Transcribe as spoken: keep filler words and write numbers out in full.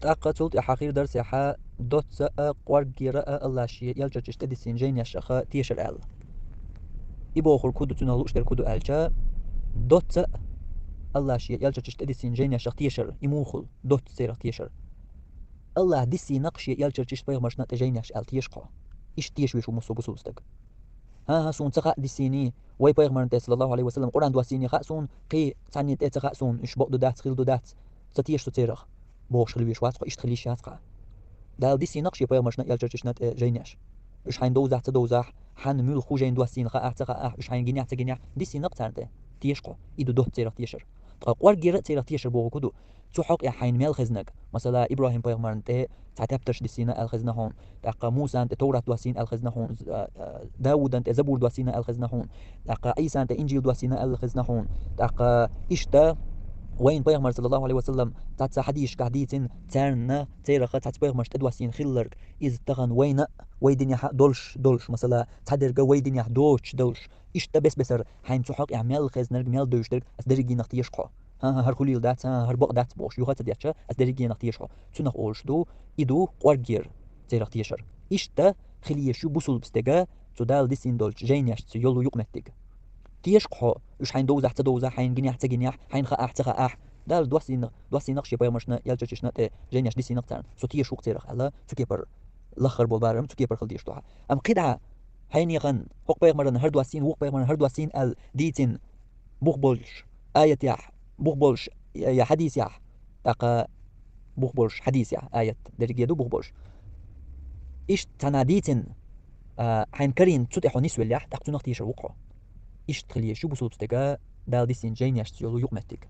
ТӀаккха цул тӀаьхьа хир дара сехьа доцца а, кӀорггера а Аллахьа шен элчарчашта тӀедиссийна жайнашех тешар аьлла. И бохург хӀу ду, цунах лууш дерг хӀу ду аьлча, доцца а Аллахьа шен элчарчашта тӀедиссийна жайнашех тешар, и муха хул, доцца царех тешар. Аллахьа диссийна-кх шен элчарчашта, пайхамарашта тӀе жайнаш аьлла теша хьо. Иштта теша везаш ва массо а бусалба стаг. ХӀан-хӀа, суна ца хаьа диссийний, вай пайхамарна тӀе, саллаллахӀу Ӏалайхи ва саллам, Къуръан доссийний хаьа суна, кхин цхьаннена тӀе ца хаьа суна, уьш бокъ ду, дац, хила ду, дац, ца теша со царех, бохуш хила везаш вац хьо, иштта хила йиш яц хьа. Дала диссийна-кх шен пайхамарашта, элчарчашта тӀе жайнаш. Уьш хьайна довзахь, ца довзахь, хьанна муьлха хӀу жайна доссийна хаахь, ца хаахь, уьш хьайна гинехь, ца гинехь, диссийна-кх царна тӀе, теша хьо. И ду доцца царех тешар. Ткъа кӀорггера а царех тешар бохург хӀу ду? Цу хьокъехь хьайна мел хезнарг, масала, ИбрахӀим-пайхамарна тӀе цхьа тептарш диссийна аьлла хезна хьуна, тӀаккха Мусана тӀе Товрат доссийна аьлла хезна хьуна, а, а, Даудана тӀе Забур доссийна аьлла хезна хьуна, тӀаккха Ӏийсана тӀе Инжил доссийна аьлла хезна хьуна, тӀаккха иштта вайна пайхамара, саллаллахӀу Ӏалайхи ва саллам, цхьацца хьадисашкахь дийцина, царна, царах цхьацца пайхамарашта тӀедоссийна хилларг, иза тахан вайна а, вай динехь а долуш, долуш, масала, цхьадерг вай динехь доцуш долуш, иштта бес-бесара хьайна цу хьокъехь мел хезнарг, мел девзаш дерг, аса дерригенах теша хьо. ХӀан-хӀа, хӀара хулийла дац, хӀан-хӀа, хӀара бакъ дац бохуш, юха ца детташ, аса дерригенах теша хьо. Цунах олуш ду, и ду кӀорггера царех тешар. Иштта хила езаш ю бусалба стеган цу Дала диссийна долчу жайнашца йолу юкъаметтиг. Теша-кх хьо, уьш хьайна довзахь, ца довзахь, хьайна гинехь, ца гинехь, хьайна хаахь, ца хаахь. Дала доссийна, доссийна-кх шен пайхамарашна, элчарчашна тӀе жайнаш диссийна-кх царна. Со теша ву-кх царех аьлла, цу кепара лаххара болу барам цу кепара хила дезаш ду хьан. Амма кхидӀа, хьенехан, хӀокху пайхамарна хӀара доссийна, вукху пайхамарна хӀара доссийна аьлла дийцина, бух болуш аятехь, бух болуш я, я хьадисехь, тӀаккха бух болуш хьадисехь, аят дерриге ду бух болуш. Иштта цхьанхьа дийцина, а, хьайна карийна цу тӀе хьо нисвеллехь, тӀаккха цунах тешар ву-кх хьо. Иштта хила езаш ю бусалба стеган Дала диссийна жайнашца йолу юкъаметтиг.